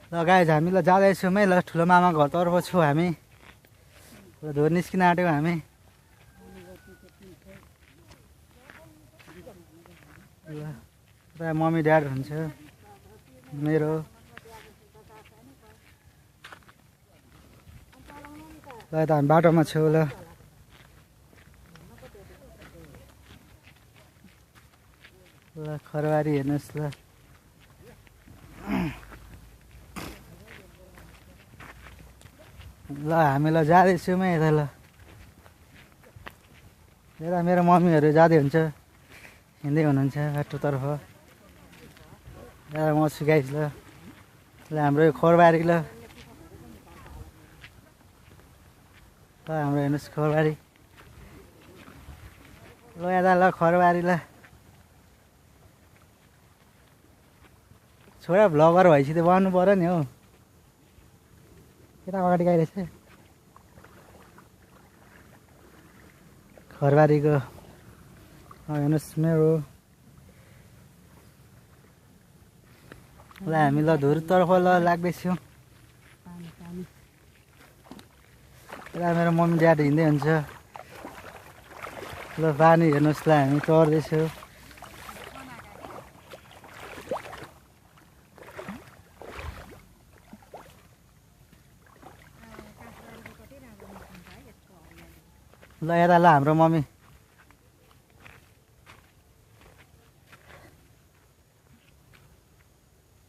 ल गाइज हामी ल जाँदैछौँ है। ल ठुलो मामा घरतर्फ छौँ हामी। ल धुर निस्किन आँट्यौँ हामी। ल पुरा मम्मी ड्याड हुन्छ मेरो। ल यता हामी बाटोमा छौँ। ल ल खरबारी हेर्नुहोस्। ल हामी ल जाँदैछौँ है यता। ल यता मेरो मम्मीहरू जाँदै हुन्छ, हिँड्दै हुनुहुन्छ बाटोतर्फ। म छु गाइस। ल हाम्रो यो खरबारी। ल हाम्रो हेर्नुहोस् खरबारी। ल यता ल खरबारी। ल छोरा भ्लगर भएपछि त बन्नु पऱ्यो नि हौ। यता अगाडि गइरहेछ खरबारीको। हेर्नुहोस् मेरो। ल हामी ल धुरतर्फ ल लाग्दैछौँ। यता मेरो मम्मी ड्याडी हिँड्दै हुन्छ। ल पानी हेर्नुहोस्। ल हामी चढ्दैछौँ। ल यता ल हाम्रो मम्मी।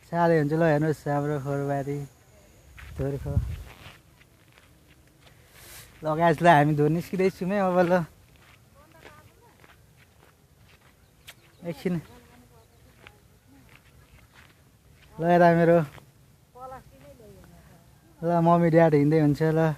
साह्रै हुन्छ। ल हेर्नुहोस् हाम्रो खरबारी धुरको। ल गाइस ल हामी धुर निस्किँदैछौँ है अब। ल एकछिन। ल यता मेरो ल मम्मी ड्याडी हिँड्दै हुन्छ। ल